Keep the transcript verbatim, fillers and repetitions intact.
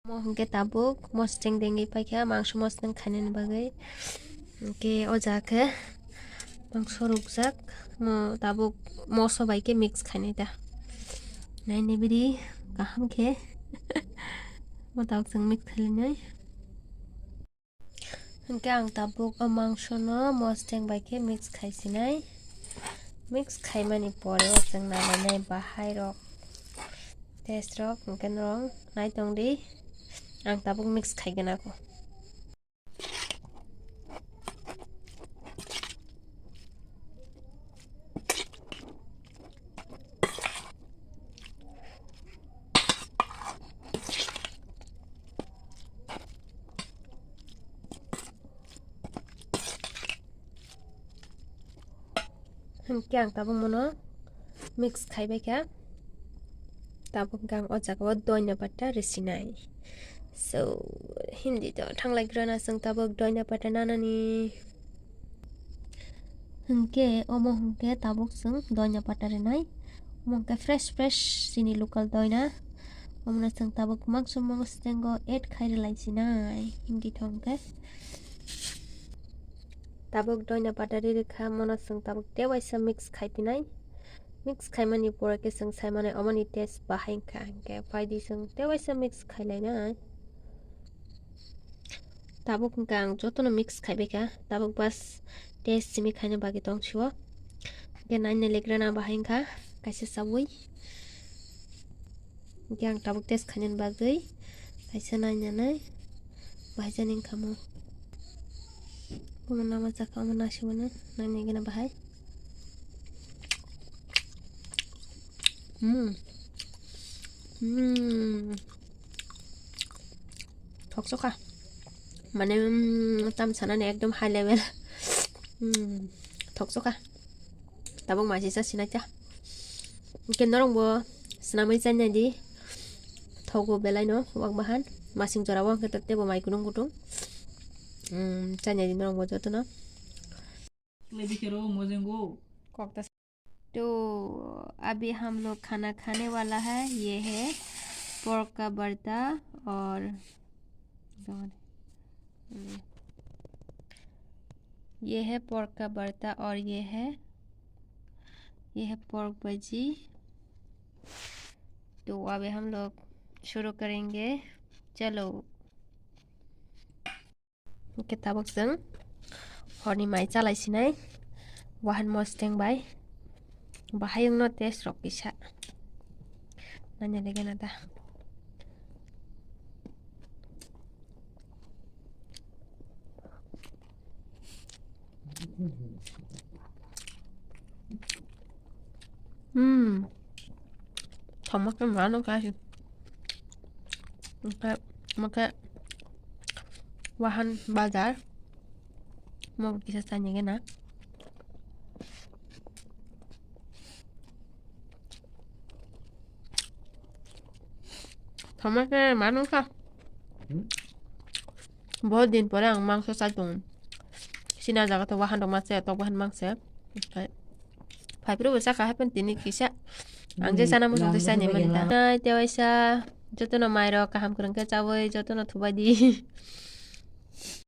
Mo hwnkhe tabuk mosdeng dengwi paikha mangso mosdeng khainani bagwi. Hwnkhe o jaga khe mangso rukjak, mo tabuk moso bai khe mix khainai da. Nainai bidi kaham khe mo tabuk chwng mix khailainai. Hwnkhe ang tabuk o mangsono mosdeng bai khe mix khaisinai. Mix khaimani pore o chwng nainai bahai rok, taste rok, hwnkhe norok naitong di. Ang tabuk mix khaigwna kho. Hwnkhe ang tabuk mono mix khaibai kha. Tabuk hwnkhe ang o jaga o doina pata risinai. So, Hindi to thanglai grana chwng tabuk doina pata nanani. Hwnkhe omo hwnkhe tabuk chwng doina pata rinai. Omo hwnkhe fresh fresh chini local doina. Omono chwng tabuk mangso mangso tengo add khai rwlai sinai. Hindi to hwnkhe. Tabuk doina pata ri rwkha, mono chwng tabuk tewaisa mix khai pinai. Mix khaimani pore khe chwng sai manai omoni taste bahai wngkha, hwnkhe phaidi chwng tewaisa mix khailainai. Tabuk hwnkhe ang jotono mix khaibai kha, tabuk bas taste simi khaina bagwi tong sio. Hwnkhe naina legrana bahai wngkha, kaisa chaui. Hwnkhe ang tabuk taste khainani bagwi kaisa nainanai bahai jani wngkha mo. Omo nama chakha, omo nasimano nainai gana bahai. Hmm. Hmm. Thoksoka. Mane, mm, tam sanani ekdom high level. Hmm. Thoksoka. Tabuk maisisa sinaita. Hwnkhe norokbo swnamwi chainai di. Thogo belaino wak bahan. Masing jorao hwnkhe totebo mai kutung kutung. Hmm, chainai di norokbo jotono. तो अभी हम लोग खाना खाने वाला है। ये है pork का भरता और ये है pork का भरता और ये है, ये है pork भाजी। तो अभी हम लोग शुरू करेंगे। चलो। Hwnkhe tabuk chwng horni mai chalai sinai, wahan mosdeng bai, bahai wngno taste rok kisa naina legena da. Hmm. Thoma khe mano kha. Omo khe wahan bazar. Omo kisa chani gana. Thoma khe mano kha. Bahut din pore ang mangso chai tongo. Chini ah jaga to wahan rok ma se, tok wahan mang se. Omo khe phai phuru bo chakha happen tini kisa. Ang je chana muchung tei chani mani ta. Nai tewaisa jotono mai rok kaham kwrwng khe chawi jotono thubai di.